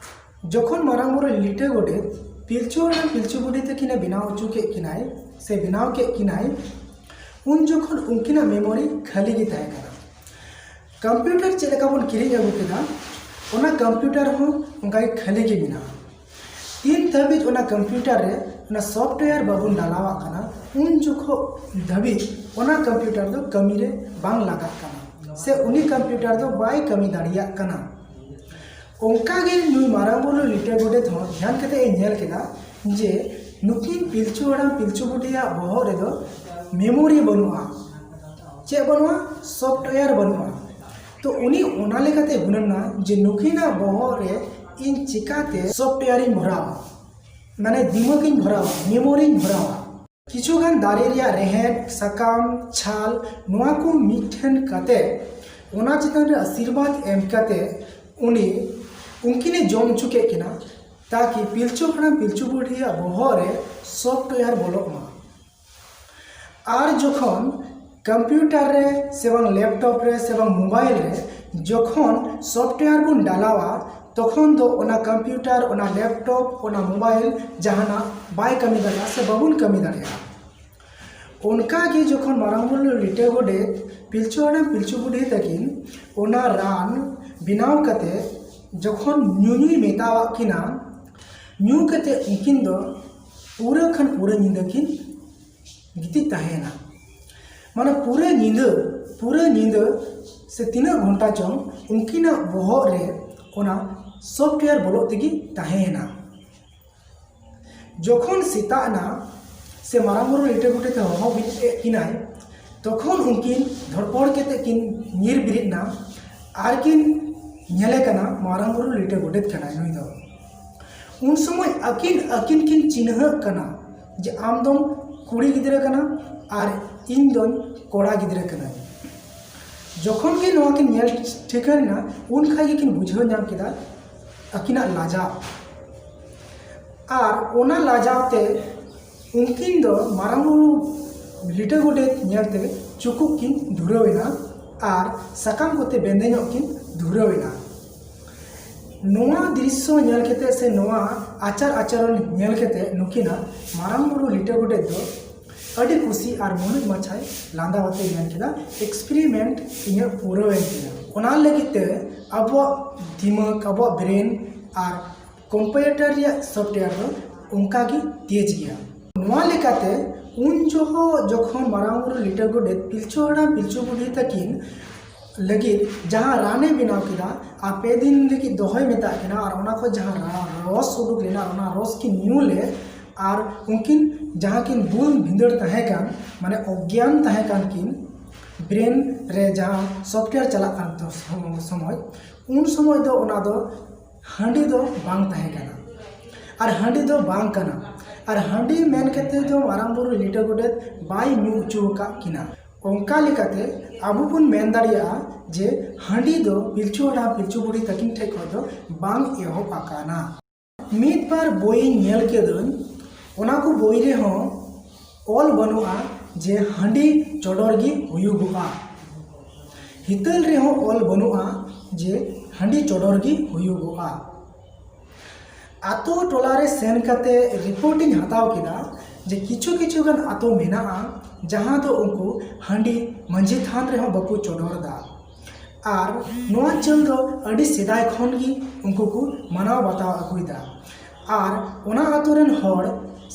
ᱡᱚᱠᱷᱚᱱ ᱢᱟᱨᱟᱝ ᱵᱩᱨᱩ ᱞᱤᱴᱟᱹ ᱜᱚᱰᱮᱛ ᱯᱤᱞᱪᱩ ᱦᱟᱲᱟᱢ ᱯᱤᱞᱪᱩ ᱵᱩᱰᱷᱤ ᱛᱟᱹᱠᱤᱱᱮ ᱵᱮᱱᱟᱣ ᱦᱚᱪᱚ ᱠᱮᱫ ᱠᱤᱱᱟᱭ ᱥᱮ ᱵᱮᱱᱟᱣ ᱠᱮᱫ ᱠᱤᱱᱟᱭ, ᱩᱱ ᱡᱚᱠᱷᱚᱱ ᱩᱱᱠᱤᱱᱟᱜ ᱢᱮᱢᱳᱨᱤ ᱠᱷᱟᱹᱞᱤ ᱜᱮ ᱛᱟᱦᱮᱸ ᱠᱟᱱᱟ᱾ ᱠᱚᱢᱯᱤᱭᱩᱴᱟᱨ ᱪᱮᱫ ᱞᱮᱠᱟ ᱵᱚᱱ ᱠᱤᱨᱤᱧ ᱟᱹᱜᱩ ᱠᱮᱫᱟ, ᱚᱱᱟ ᱠᱚᱢᱯᱤᱭᱩᱴᱟᱨ ᱦᱚᱸ ᱚᱱᱠᱟ ᱜᱮ ᱠᱷᱟᱹᱞᱤ ᱜᱮ ᱢᱮᱱᱟᱜᱼᱟ᱾ ᱛᱤᱱ ᱫᱷᱟᱹᱵᱤᱡ ᱚᱱᱟ ᱠᱚᱢᱯᱤᱭᱩᱴᱟᱨ ᱨᱮ ᱚᱱᱟ ᱥᱚᱯᱷᱴᱣᱮᱭᱟᱨ ᱵᱟᱵᱚᱱ ᱰᱟᱞᱟᱣᱟᱜ ᱠᱟᱱᱟ, ᱩᱱ ᱡᱚᱠᱷᱚᱱ ᱫᱷᱟᱹᱵᱤᱡ ᱚᱱᱟ ᱠᱚᱢᱯᱤᱭᱩᱴᱟᱨ ᱫᱚ ᱠᱟᱹᱢᱤ ᱨᱮ ᱵᱟᱝ ᱞᱟᱜᱟᱜ ᱠᱟᱱᱟ ᱥᱮ ᱩᱱᱤ ᱠᱚᱢᱯᱤᱭᱩᱴᱟᱨ ᱫᱚ ᱵᱟᱭ ᱠᱟᱹᱢᱤ ᱫᱟᱲᱮᱭᱟᱜ ᱠᱟᱱᱟ᱾ ᱚᱱᱠᱟ ᱜᱮ ᱱᱩᱭ ᱢᱟᱨᱟᱝ ᱵᱩᱨᱩ ᱞᱤᱴᱟᱹ ᱜᱚᱰᱮᱛ ᱦᱚᱸ ᱫᱷᱮᱭᱟᱱ ᱠᱟᱛᱮ ᱮ ᱧᱮᱞ ᱠᱮᱫᱟ ᱡᱮ ᱱᱩᱠᱤᱱ ᱯᱤᱞᱪᱩ ᱦᱟᱲᱟᱢ ᱯᱤᱞᱪᱩ ᱵᱩᱰᱷᱤᱭᱟᱜ ᱵᱚᱦᱚᱜ ᱨᱮᱫᱚ ᱢᱮᱢᱳᱨᱤ ᱵᱟᱹᱱᱩᱜᱼᱟ᱾ ᱪᱮᱫ ᱵᱟᱹᱱᱩᱜᱼᱟ? ᱥᱚᱯᱷᱴᱣᱮᱭᱟᱨ ᱵᱟᱹᱱᱩᱜᱼᱟ᱾ ᱛᱚ ᱩᱱᱤ ᱚᱱᱟ ᱞᱮᱠᱟᱛᱮ ᱜᱩᱱᱟᱹᱱᱟ ᱡᱮ ᱱᱩᱠᱤᱱᱟᱜ ᱵᱚᱦᱚᱜ ᱨᱮ ᱤᱧ ᱪᱤᱠᱟᱛᱮ ᱥᱚᱯᱷᱴᱣᱮᱭᱟᱨ ᱤᱧ ᱵᱷᱚᱨᱟᱣᱟ, ᱢᱟᱱᱮ ᱫᱤᱢᱟᱹᱜ ᱤᱧ ᱵᱷᱚᱨᱟᱣᱟ, ᱢᱮᱢᱳᱨᱤᱧ ᱵᱷᱚᱨᱟᱣᱟ᱾ ᱠᱤᱪᱷᱩ ᱜᱟᱱ ᱫᱟᱨᱮ ᱨᱮᱭᱟᱜ ᱨᱮᱦᱮᱫ, ᱥᱟᱠᱟᱢ, ᱪᱷᱟᱞ, ᱱᱚᱣᱟ ᱠᱚ ᱢᱤᱫ ᱴᱷᱮᱱ ᱠᱟᱛᱮ ᱚᱱᱟ ᱪᱮᱛᱟᱱ ᱨᱮ ᱟᱥᱤᱨᱵᱟᱫᱽ ᱮᱢ ᱠᱟᱛᱮ ᱩᱱᱤ ᱩᱱᱠᱤᱱᱮ ᱡᱚᱢ ᱦᱚᱪᱚ ᱠᱮᱫ ᱠᱤᱱᱟ, ᱛᱟᱠᱤ ᱯᱤᱞᱪᱩ ᱦᱟᱲᱟᱢ ᱯᱤᱞᱪᱩ ᱵᱩᱰᱷᱤᱭᱟᱜ ᱵᱚᱦᱚᱜ ᱨᱮ ᱥᱚᱯᱷᱴᱣᱮᱭᱟᱨ ᱵᱚᱞᱚᱜ ᱢᱟ᱾ ᱟᱨ ᱡᱚᱠᱷᱚᱱ ᱠᱚᱢᱯᱤᱭᱩᱴᱟᱨ ᱨᱮ ᱥᱮ ᱵᱟᱝ ᱞᱮᱯᱴᱚᱯ ᱨᱮ ᱥᱮ ᱵᱟᱝ ᱢᱳᱵᱟᱭᱤᱞ ᱨᱮ ᱡᱚᱠᱷᱚᱱ ᱥᱚᱯᱷᱴᱣᱮᱭᱟᱨ ᱵᱚᱱ ᱰᱟᱞᱟᱣᱟ, ᱛᱚᱠᱷᱚᱱ ᱫᱚ ᱚᱱᱟ ᱠᱚᱢᱯᱤᱭᱩᱴᱟᱨ, ᱚᱱᱟ ᱞᱮᱯᱴᱚᱯ, ᱚᱱᱟ ᱢᱳᱵᱟᱭᱤᱞ ᱡᱟᱦᱟᱱᱟᱜ ᱵᱟᱭ ᱠᱟᱹᱢᱤ ᱫᱟᱲᱮᱭᱟᱜᱼᱟ ᱥᱮ ᱵᱟᱵᱚᱱ ᱠᱟᱹᱢᱤ ᱫᱟᱲᱮᱭᱟᱜᱼᱟ᱾ ᱚᱱᱠᱟ ᱜᱮ ᱡᱚᱠᱷᱚᱱ ᱢᱟᱨᱟᱝ ᱵᱩᱨᱩ ᱞᱤᱴᱟᱹ ᱜᱚᱰᱮᱛ ᱯᱤᱞᱪᱩ ᱦᱟᱲᱟᱢ ᱯᱤᱞᱪᱩ ᱵᱩᱰᱷᱤ ᱛᱟᱹᱠᱤᱱ ᱚᱱᱟ ᱨᱟᱱ ᱵᱮᱱᱟᱣ ᱠᱟᱛᱮ ᱡᱚᱠᱷᱚᱱ ᱧᱩᱧᱩᱭ ᱢᱮᱛᱟᱣᱟᱜ ᱠᱤᱱᱟ, ᱧᱩ ᱠᱟᱛᱮ ᱩᱱᱠᱤᱱ ᱫᱚ ᱯᱩᱨᱟᱹ ᱠᱷᱟᱱ ᱯᱩᱨᱟᱹ ᱧᱤᱫᱟᱹ ᱠᱤᱱ ᱜᱤᱛᱤᱡ ᱛᱟᱦᱮᱸᱭᱮᱱᱟ᱾ ᱢᱟᱱᱮ ᱯᱩᱨᱟᱹ ᱧᱤᱫᱟᱹ, ᱯᱩᱨᱟᱹ ᱧᱤᱫᱟᱹ ᱥᱮ ᱛᱤᱱᱟᱹᱜ ᱜᱷᱚᱱᱴᱟ ᱪᱚᱝ ᱩᱱᱠᱤᱱᱟᱜ ᱵᱚᱦᱚᱜ ᱨᱮ ᱚᱱᱟ ᱥᱚᱯᱷᱴᱣᱮᱭᱟᱨ ᱵᱚᱞᱚᱜ ᱛᱮᱜᱮ ᱛᱟᱦᱮᱸᱭᱮᱱᱟ᱾ ᱡᱚᱠᱷᱚᱱ ᱥᱮᱛᱟᱜ ᱮᱱᱟ ᱥᱮ ᱢᱟᱨᱟᱝ ᱵᱩᱨᱩ ᱞᱤᱴᱟᱹ ᱜᱚᱰᱮᱛ ᱮ ᱦᱚᱦᱚ ᱵᱮᱨᱮᱫ ᱠᱤᱱᱟᱭ, ᱛᱚᱠᱷᱚᱱ ᱩᱱᱠᱤᱱ ᱫᱷᱚᱲᱯᱚᱲ ᱠᱟᱛᱮ ᱠᱤᱱ ᱧᱤᱨ ᱵᱮᱨᱮᱫ ᱮᱱᱟ ᱟᱨ ᱠᱤᱱ ᱧᱮᱞᱮ ᱠᱟᱱᱟ ᱢᱟᱨᱟᱝ ᱵᱩᱨᱩ ᱞᱤᱴᱟᱹ ᱜᱚᱰᱮᱛ ᱠᱟᱱᱟᱭ ᱱᱩᱭ ᱫᱚ᱾ ᱩᱱ ᱥᱚᱢᱚᱭ ᱟᱹᱠᱤᱱ, ᱟᱹᱠᱤᱱ ᱠᱤᱱ ᱪᱤᱱᱦᱟᱹᱜ ᱠᱟᱱᱟ ᱡᱮ ᱟᱢ ᱫᱚᱢ ᱠᱩᱲᱤ ᱜᱤᱫᱽᱨᱟᱹ ᱠᱟᱱᱟ ᱟᱨ ᱤᱧ ᱫᱚᱧ ᱠᱚᱲᱟ ᱜᱤᱫᱽᱨᱟᱹ ᱠᱟᱹᱱᱟᱹᱧ᱾ ᱡᱚᱠᱷᱚᱱ ᱜᱮ ᱱᱚᱣᱟ ᱠᱤᱱ ᱧᱮᱞ ᱴᱷᱤᱠᱟᱹ ᱮᱱᱟ, ᱩᱱ ᱠᱷᱟᱡ ᱜᱮᱠᱤᱱ ᱵᱩᱡᱷᱟᱹᱣ ᱧᱟᱢ ᱠᱮᱫᱟ ᱟᱹᱠᱤᱱᱟᱜ ᱞᱟᱡᱟᱣ᱾ ᱟᱨ ᱚᱱᱟ ᱞᱟᱡᱟᱣ ᱛᱮ ᱩᱱᱠᱤᱱ ᱫᱚ ᱢᱟᱨᱟᱝ ᱵᱩᱨᱩ ᱞᱤᱴᱟᱹ ᱜᱚᱰᱮᱛ ᱧᱮᱞᱛᱮ ᱪᱩᱠᱩᱜ ᱠᱤᱱ ᱫᱷᱩᱨᱟᱹᱣ ᱮᱱᱟ ᱟᱨ ᱥᱟᱠᱟᱢ ᱠᱚᱛᱮ ᱵᱮᱸᱫᱮ ᱧᱚᱜ ᱠᱤᱱ ᱫᱷᱩᱨᱟᱹᱣ ᱮᱱᱟ᱾ ᱱᱚᱣᱟ ᱫᱨᱤᱥᱥᱚ ᱧᱮᱞ ᱠᱟᱛᱮ ᱥᱮ ᱱᱚᱣᱟ ᱟᱪᱟᱨ ᱟᱪᱚᱨᱚᱱ ᱧᱮᱞ ᱠᱟᱛᱮ ᱱᱩᱠᱤᱱᱟᱜ ᱢᱟᱨᱟᱝ ᱵᱩᱨᱩ ᱞᱤᱴᱟᱹ ᱜᱚᱰᱮᱛ ᱫᱚ ᱟᱹᱰᱤ ᱠᱩᱥᱤ ᱟᱨ ᱢᱩᱞᱩᱡ ᱢᱟᱪᱷᱟᱭ ᱞᱟᱸᱫᱟ ᱟᱛᱮ ᱢᱮᱱ ᱠᱮᱫᱟ, "ᱮᱠᱥᱯᱮᱨᱤᱢᱮᱱᱴ ᱤᱧᱟᱹᱜ ᱯᱩᱨᱟᱹᱣᱮᱱ ᱛᱤᱧᱟᱹ᱾" ᱚᱱᱟ ᱞᱟᱹᱜᱤᱫ ᱛᱮ ᱟᱵᱚᱣᱟᱜ ᱫᱤᱢᱟᱹᱜᱽ, ᱟᱵᱚᱣᱟᱜ ᱵᱨᱮᱱ ᱟᱨ ᱠᱚᱢᱯᱤᱭᱩᱴᱟᱨ ᱨᱮᱭᱟᱜ ᱥᱚᱯᱷᱴᱣᱮᱭᱟᱨ ᱫᱚ ᱚᱱᱠᱟ ᱜᱮ ᱛᱮᱡᱽ ᱜᱮᱭᱟ᱾ ᱱᱚᱣᱟ ᱞᱮᱠᱟᱛᱮ ᱩᱱ ᱡᱚᱦᱚᱜ ᱡᱚᱠᱷᱚᱱ ᱢᱟᱨᱟᱝ ᱵᱩᱨᱩ ᱞᱤᱴᱟᱹ ᱜᱚᱰᱮᱛ ᱯᱤᱞᱪᱩ ᱦᱟᱲᱟᱢ ᱯᱤᱞᱪᱩ ᱵᱩᱰᱷᱤ ᱛᱟᱹᱠᱤᱱ ᱞᱟᱹᱜᱤᱫ ᱡᱟᱦᱟᱸ ᱨᱟᱱᱮ ᱵᱮᱱᱟᱣ ᱠᱮᱫᱟ ᱟᱨ ᱯᱮ ᱫᱤᱱ ᱞᱟᱹᱜᱤᱫ ᱫᱚᱦᱚᱭ ᱢᱮᱛᱟᱜ ᱠᱤᱱᱟ ᱟᱨ ᱚᱱᱟ ᱠᱷᱚᱱ ᱡᱟᱦᱟᱸ ᱨᱟ-, ᱨᱚᱥ ᱩᱰᱩᱠ ᱞᱮᱱᱟ ᱟᱨ ᱚᱱᱟ ᱨᱚᱥ ᱠᱤᱱ ᱧᱩ ᱞᱮᱫ ᱟᱨ ᱩᱱᱠᱤᱱ ᱡᱟᱦᱟᱸ ᱠᱤᱱ ᱵᱩᱞ ᱵᱷᱤᱸᱫᱟᱹᱲ ᱛᱟᱦᱮᱸ ᱠᱟᱱ, ᱢᱟᱱᱮ ᱚᱜᱽᱜᱭᱟᱱ ᱛᱟᱦᱮᱸ ᱠᱟᱱ ᱠᱤᱱ, ᱵᱨᱮᱱ ᱨᱮ ᱡᱟᱦᱟᱸ ᱥᱚᱯᱷᱴᱣᱮᱭᱟᱨ ᱪᱟᱞᱟᱜ ᱠᱟᱱ ᱛᱚ ᱥᱚᱢᱚᱭ, ᱩᱱ ᱥᱚᱢᱚᱭ ᱫᱚ ᱚᱱᱟ ᱫᱚ ᱦᱟᱺᱰᱤ ᱫᱚ ᱵᱟᱝ ᱛᱟᱦᱮᱸ ᱠᱟᱱᱟ ᱟᱨ ᱦᱟᱺᱰᱤ ᱫᱚ ᱵᱟᱝ ᱠᱟᱱᱟ᱾ ᱟᱨ ᱦᱟᱺᱰᱤ ᱢᱮᱱ ᱠᱟᱛᱮ ᱫᱚ ᱢᱟᱨᱟᱝ ᱵᱩᱨᱩ ᱞᱤᱴᱟᱹ ᱜᱚᱰᱮᱛ ᱵᱟᱭ ᱧᱩ ᱦᱚᱪᱚ ᱟᱠᱟᱫ ᱠᱤᱱᱟ᱾ ᱚᱱᱠᱟ ᱞᱮᱠᱟᱛᱮ ᱟᱵᱚ ᱵᱚᱱ ᱢᱮᱱ ᱫᱟᱲᱮᱭᱟᱜᱼᱟ ᱡᱮ ᱦᱟᱺᱰᱤ ᱫᱚ ᱯᱤᱞᱪᱩ ᱦᱟᱲᱟᱢ ᱯᱤᱞᱪᱩ ᱵᱩᱲᱦᱤ ᱛᱟᱹᱠᱤᱱ ᱴᱷᱮᱱ ᱠᱷᱚᱱ ᱫᱚ ᱵᱟᱝ ᱮᱦᱚᱵ ᱟᱠᱟᱱᱟ᱾ ᱢᱤᱫ ᱵᱟᱨ ᱵᱳᱭ ᱧᱮᱞ ᱠᱮᱫᱟᱹᱧ, ᱚᱱᱟ ᱠᱚ ᱵᱳᱭ ᱨᱮᱦᱚᱸ ᱚᱞ ᱵᱟᱹᱱᱩᱜᱼᱟ ᱡᱮ ᱦᱟᱺᱰᱤ ᱪᱚᱰᱚᱨ ᱜᱮ ᱦᱩᱭᱩᱜᱚᱜᱼᱟ᱾ ᱦᱤᱛᱟᱹᱞ ᱨᱮᱦᱚᱸ ᱚᱞ ᱵᱟᱹᱱᱩᱜᱼᱟ ᱡᱮ ᱦᱟᱺᱰᱤ ᱪᱚᱰᱚᱨ ᱜᱮ ᱦᱩᱭᱩᱜᱚᱜᱼᱟ᱾ ᱟᱛᱳ ᱴᱚᱞᱟ ᱨᱮ ᱥᱮᱱ ᱠᱟᱛᱮ ᱨᱤᱯᱳᱨᱴ ᱤᱧ ᱦᱟᱛᱟᱣ ᱠᱮᱫᱟ ᱡᱮ ᱠᱤᱪᱷᱩ ᱠᱤᱪᱷᱩ ᱜᱟᱱ ᱟᱛᱳ ᱢᱮᱱᱟᱜᱼᱟ ᱡᱟᱦᱟᱸ ᱫᱚ ᱩᱱᱠᱩ ᱦᱟᱺᱰᱤ ᱢᱟᱺᱡᱷᱤ ᱛᱷᱟᱱ ᱨᱮᱦᱚᱸ ᱵᱟᱠᱚ ᱪᱚᱰᱚᱨ ᱮᱫᱟ᱾ ᱟᱨ ᱱᱚᱣᱟ ᱪᱟᱹᱞ ᱫᱚ ᱟᱹᱰᱤ ᱥᱮᱫᱟᱭ ᱠᱷᱚᱱ ᱜᱮ ᱩᱱᱠᱩ ᱠᱚ ᱢᱟᱱᱟᱣ ᱵᱟᱛᱟᱣ ᱟᱹᱜᱩᱭᱮᱫᱟ᱾ ᱟᱨ ᱚᱱᱟ ᱟᱛᱳ ᱨᱮᱱ ᱦᱚᱲ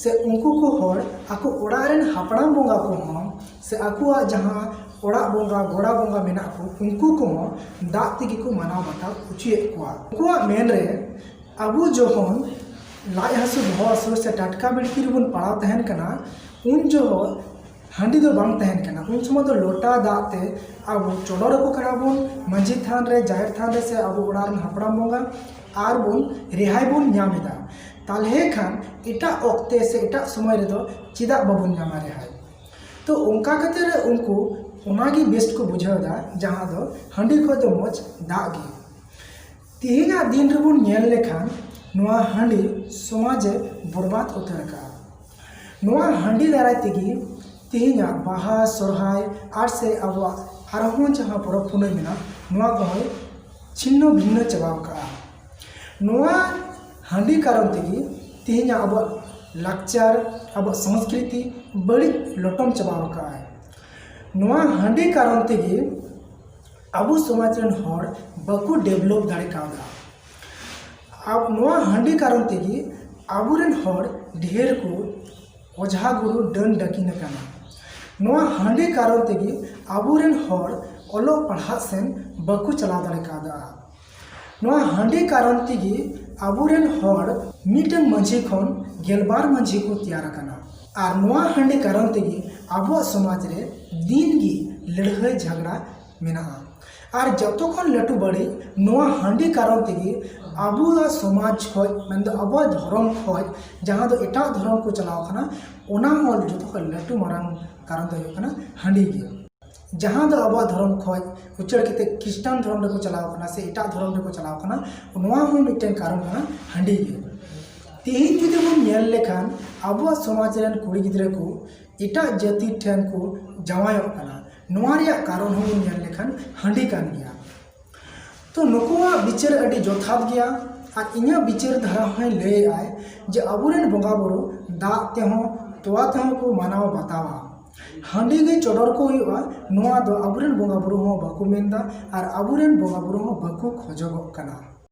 ᱥᱮ ᱩᱱᱠᱩ ᱠᱚ ᱦᱚᱲ ᱟᱠᱚ ᱚᱲᱟᱜ ᱨᱮᱱ ᱦᱟᱯᱲᱟᱢ ᱵᱚᱸᱜᱟ ᱠᱚᱦᱚᱸ ᱥᱮ ᱟᱠᱚᱣᱟᱜ ᱡᱟᱦᱟᱸ ᱚᱲᱟᱜ ᱵᱚᱸᱜᱟ, ᱜᱚᱲᱟ ᱵᱚᱸᱜᱟ ᱢᱮᱱᱟᱜ ᱠᱚ, ᱩᱱᱠᱩ ᱠᱚᱦᱚᱸ ᱫᱟᱜ ᱛᱮᱜᱮ ᱠᱚ ᱢᱟᱱᱟᱣ ᱵᱟᱛᱟᱣ ᱦᱚᱪᱚᱭᱮᱫ ᱠᱚᱣᱟ᱾ ᱩᱱᱠᱩᱣᱟᱜ ᱢᱮᱱ ᱨᱮ ᱟᱵᱚ ᱡᱚᱠᱷᱚᱱ ᱞᱟᱡ ᱦᱟᱹᱥᱩ, ᱵᱚᱦᱚᱜ ᱦᱟᱹᱥᱩ ᱥᱮ ᱴᱟᱴᱠᱟ ᱵᱤᱲᱠᱤ ᱨᱮᱵᱚᱱ ᱯᱟᱲᱟᱣ ᱛᱟᱦᱮᱱ ᱠᱟᱱᱟ, ᱩᱱ ᱡᱚᱦᱚᱜ ᱦᱟᱺᱰᱤ ᱫᱚ ᱵᱟᱝ ᱛᱟᱦᱮᱱ ᱠᱟᱱᱟ᱾ ᱩᱱ ᱥᱚᱢᱚᱭ ᱫᱚ ᱞᱚᱴᱟ ᱫᱟᱜ ᱛᱮ ᱟᱵᱚ ᱪᱚᱰᱚᱨ ᱟᱠᱚ ᱠᱟᱱᱟ ᱵᱚᱱ ᱢᱟᱺᱡᱷᱤ ᱛᱷᱟᱱ ᱨᱮ, ᱡᱟᱦᱮᱨ ᱛᱷᱟᱱ ᱨᱮ ᱥᱮ ᱟᱵᱚ ᱚᱲᱟᱜ ᱨᱮᱱ ᱦᱟᱯᱲᱟᱢ ᱵᱚᱸᱜᱟ, ᱟᱨ ᱵᱚᱱ ᱨᱮᱦᱟᱭ ᱵᱚᱱ ᱧᱟᱢ ᱮᱫᱟ᱾ ᱛᱟᱦᱞᱮ ᱠᱷᱟᱱ ᱮᱴᱟᱜ ᱚᱠᱛᱮ ᱥᱮ ᱮᱴᱟᱜ ᱥᱚᱢᱚᱭ ᱨᱮᱫᱚ ᱪᱮᱫᱟᱜ ᱵᱟᱵᱚᱱ ᱧᱟᱢᱟ ᱨᱮᱦᱟᱭ? ᱛᱚ ᱚᱱᱠᱟ ᱠᱟᱛᱮ ᱨᱮ ᱩᱱᱠᱩ ᱚᱱᱟᱜᱮ ᱵᱮᱥᱴ ᱠᱚ ᱵᱩᱡᱷᱟᱹᱣ ᱮᱫᱟ, ᱡᱟᱦᱟᱸ ᱫᱚ ᱦᱟᱺᱰᱤ ᱠᱷᱚᱱ ᱫᱚ ᱢᱚᱡᱽ ᱫᱟᱜ ᱜᱮ᱾ ᱛᱮᱦᱮᱧᱟᱜ ᱫᱤᱱ ᱨᱮᱵᱚᱱ ᱧᱮᱞ ᱞᱮᱠᱷᱟᱱ ᱱᱚᱣᱟ ᱦᱟᱺᱰᱤ ᱥᱚᱢᱟᱡᱮ ᱵᱚᱨᱵᱟᱫ ᱩᱛᱟᱹᱨ ᱟᱠᱟᱫᱼᱟ᱾ ᱱᱚᱣᱟ ᱦᱟᱺᱰᱤ ᱫᱟᱨᱟᱭ ᱛᱮᱜᱮ ᱛᱮᱦᱮᱧᱟᱜ ᱵᱟᱦᱟ, ᱥᱚᱨᱦᱟᱭ ᱟᱨ ᱥᱮ ᱟᱵᱚᱣᱟᱜ ᱟᱨᱦᱚᱸ ᱡᱟᱦᱟᱸ ᱯᱚᱨᱚᱵᱽ ᱯᱩᱱᱟᱹᱭ ᱢᱮᱱᱟᱜᱼᱟ, ᱱᱚᱣᱟ ᱠᱚᱦᱚᱸᱭ ᱪᱷᱤᱱᱱᱚ ᱵᱷᱤᱱᱱᱚ ᱪᱟᱵᱟᱣ ᱠᱟᱜᱼᱟ᱾ ᱱᱚᱣᱟ ᱦᱟᱺᱰᱤ ᱠᱟᱨᱚᱱ ᱛᱮᱜᱮ ᱛᱮᱦᱮᱧᱟᱜ ᱟᱵᱚᱣᱟᱜ ᱞᱟᱠᱪᱟᱨ, ᱟᱵᱚᱣᱟᱜ ᱥᱚᱝᱥᱠᱨᱤᱛᱤ ᱵᱟᱹᱲᱤᱡ ᱞᱚᱴᱚᱢ ᱪᱟᱵᱟᱣ ᱠᱟᱜᱼᱟᱭ᱾ ᱱᱚᱣᱟ ᱦᱟᱺᱰᱤ ᱠᱟᱨᱚᱱ ᱛᱮᱜᱮ ᱟᱵᱚ ᱥᱚᱢᱟᱡᱽ ᱨᱮᱱ ᱦᱚᱲ ᱵᱟᱠᱚ ᱰᱮᱵᱷᱞᱚᱯ ᱫᱟᱲᱮ ᱠᱟᱣᱫᱟ᱾ ᱟᱵ-, ᱱᱚᱣᱟ ᱦᱟᱺᱰᱤ ᱠᱟᱨᱚᱱ ᱛᱮᱜᱮ ᱟᱵᱚᱨᱮᱱ ᱦᱚᱲ ᱰᱷᱮᱨ ᱠᱚ ᱚᱡᱷᱟ ᱜᱩᱨᱩ ᱰᱟᱹᱱ ᱰᱟᱹᱠᱤᱱ ᱟᱠᱟᱱᱟ᱾ ᱱᱚᱣᱟ ᱦᱟᱺᱰᱤ ᱠᱟᱨᱚᱱ ᱛᱮᱜᱮ ᱟᱵᱚᱨᱮᱱ ᱦᱚᱲ ᱚᱞᱚᱜ ᱯᱟᱲᱦᱟᱜ ᱥᱮᱱ ᱵᱟᱠᱚ ᱪᱟᱞᱟᱣ ᱫᱟᱲᱮ ᱠᱟᱣᱫᱟ᱾ ᱱᱚᱣᱟ ᱦᱟᱺᱰᱤ ᱠᱟᱨᱚᱱ ᱛᱮᱜᱮ ᱟᱵᱚᱨᱮᱱ ᱦᱚᱲ ᱢᱤᱫᱴᱟᱝ ᱢᱟᱺᱡᱷᱤ ᱠᱷᱚᱱ ᱜᱮᱞᱵᱟᱨ ᱢᱟᱺᱡᱷᱤ ᱠᱚ ᱛᱮᱭᱟᱨ ᱟᱠᱟᱱᱟ᱾ ᱟᱨ ᱱᱚᱣᱟ ᱦᱟᱺᱰᱤ ᱠᱟᱨᱚᱱ ᱛᱮᱜᱮ ᱟᱵᱚᱣᱟᱜ ᱥᱚᱢᱟᱡᱽ ᱨᱮ ᱫᱤᱱ ᱜᱮ ᱞᱟᱹᱲᱦᱟᱹᱭ ᱡᱷᱟᱜᱽᱲᱟ ᱢᱮᱱᱟᱜᱼᱟ᱾ ᱟᱨ ᱡᱚᱛᱚ ᱠᱷᱚᱱ ᱞᱟᱹᱴᱩ ᱵᱟᱹᱲᱤᱡ, ᱱᱚᱣᱟ ᱦᱟᱺᱰᱤ ᱠᱟᱨᱚᱱ ᱛᱮᱜᱮ ᱟᱵᱚᱣᱟᱜ ᱥᱚᱢᱟᱡᱽ ᱠᱷᱚᱡ, ᱢᱮᱱᱫᱚ ᱟᱵᱚᱣᱟᱜ ᱫᱷᱚᱨᱚᱢ ᱠᱷᱚᱡ, ᱡᱟᱦᱟᱸ ᱫᱚ ᱮᱴᱟᱜ ᱫᱷᱚᱨᱚᱢ ᱠᱚ ᱪᱟᱞᱟᱣ ᱠᱟᱱᱟ, ᱚᱱᱟ ᱦᱚᱸ ᱡᱚᱛᱚ ᱠᱷᱚᱱ ᱞᱟᱹᱴᱩ ᱢᱟᱨᱟᱝ ᱠᱟᱨᱚᱱ ᱫᱚ ᱦᱩᱭᱩᱜ ᱠᱟᱱᱟ ᱦᱟᱺᱰᱤ ᱜᱮ᱾ ᱡᱟᱦᱟᱸ ᱫᱚ ᱟᱵᱚᱣᱟᱜ ᱫᱷᱚᱨᱚᱢ ᱠᱷᱚᱡ ᱩᱪᱟᱹᱲ ᱠᱟᱛᱮ ᱠᱷᱨᱤᱥᱴᱟᱱ ᱫᱷᱚᱨᱚᱢ ᱨᱮᱠᱚ ᱪᱟᱞᱟᱣ ᱠᱟᱱᱟ ᱥᱮ ᱮᱴᱟᱜ ᱫᱷᱚᱨᱚᱢ ᱨᱮᱠᱚ ᱪᱟᱞᱟᱣ ᱠᱟᱱᱟ, ᱱᱚᱣᱟ ᱦᱚᱸ ᱢᱤᱫᱴᱮᱱ ᱠᱟᱨᱚᱱ ᱠᱟᱱᱟ ᱦᱟᱺᱰᱤ ᱜᱮ᱾ ᱛᱮᱦᱮᱧ ᱡᱩᱫᱤ ᱵᱚᱱ ᱧᱮᱞ ᱞᱮᱠᱷᱟᱱ, ᱟᱵᱚᱣᱟᱜ ᱥᱚᱢᱟᱡᱽ ᱨᱮᱱ ᱠᱩᱲᱤ ᱜᱤᱫᱽᱨᱟᱹ ᱠᱚ ᱮᱴᱟᱜ ᱡᱟᱹᱛᱤ ᱴᱷᱮᱱ ᱠᱚ ᱡᱟᱶᱟᱭᱚᱜ ᱠᱟᱱᱟ᱾ ᱱᱚᱣᱟ ᱨᱮᱭᱟᱜ ᱠᱟᱨᱚᱱ ᱦᱚᱸ ᱵᱚᱱ ᱧᱮᱞ ᱞᱮᱠᱷᱟᱱ ᱦᱟᱺᱰᱤ ᱠᱟᱱ ᱜᱮᱭᱟ᱾ ᱛᱚ, ᱱᱩᱠᱩᱣᱟᱜ ᱵᱤᱪᱟᱹᱨ ᱟᱹᱰᱤ ᱡᱚᱛᱷᱟᱛ ᱜᱮᱭᱟ᱾ ᱟᱨ ᱤᱧᱟᱹᱜ ᱵᱤᱪᱟᱹᱨ ᱫᱷᱟᱨᱟ ᱦᱚᱸᱭ ᱞᱟᱹᱭᱮᱫᱼᱟᱭ ᱡᱮ ᱟᱵᱚᱨᱮᱱ ᱵᱚᱸᱜᱟ ᱵᱩᱨᱩ ᱫᱟᱜ ᱛᱮᱦᱚᱸ, ᱛᱚᱣᱟ ᱛᱮᱦᱚᱸ ᱠᱚ ᱢᱟᱱᱟᱣ ᱵᱟᱛᱟᱣᱟ᱾ ᱦᱟᱺᱰᱤ ᱜᱮ ᱪᱚᱰᱚᱨ ᱠᱚ ᱦᱩᱭᱩᱜᱼᱟ, ᱱᱚᱣᱟ ᱫᱚ ᱟᱵᱚᱨᱮᱱ ᱵᱚᱸᱜᱟ ᱵᱩᱨᱩ ᱦᱚᱸ ᱵᱟᱠᱚ ᱢᱮᱱᱫᱟ ᱟᱨ ᱟᱵᱚᱨᱮᱱ ᱵᱚᱸᱜᱟ ᱵᱩᱨᱩ ᱦᱚᱸ ᱵᱟᱠᱚ ᱠᱷᱚᱡᱚᱜᱚᱜ ᱠᱟᱱᱟ᱾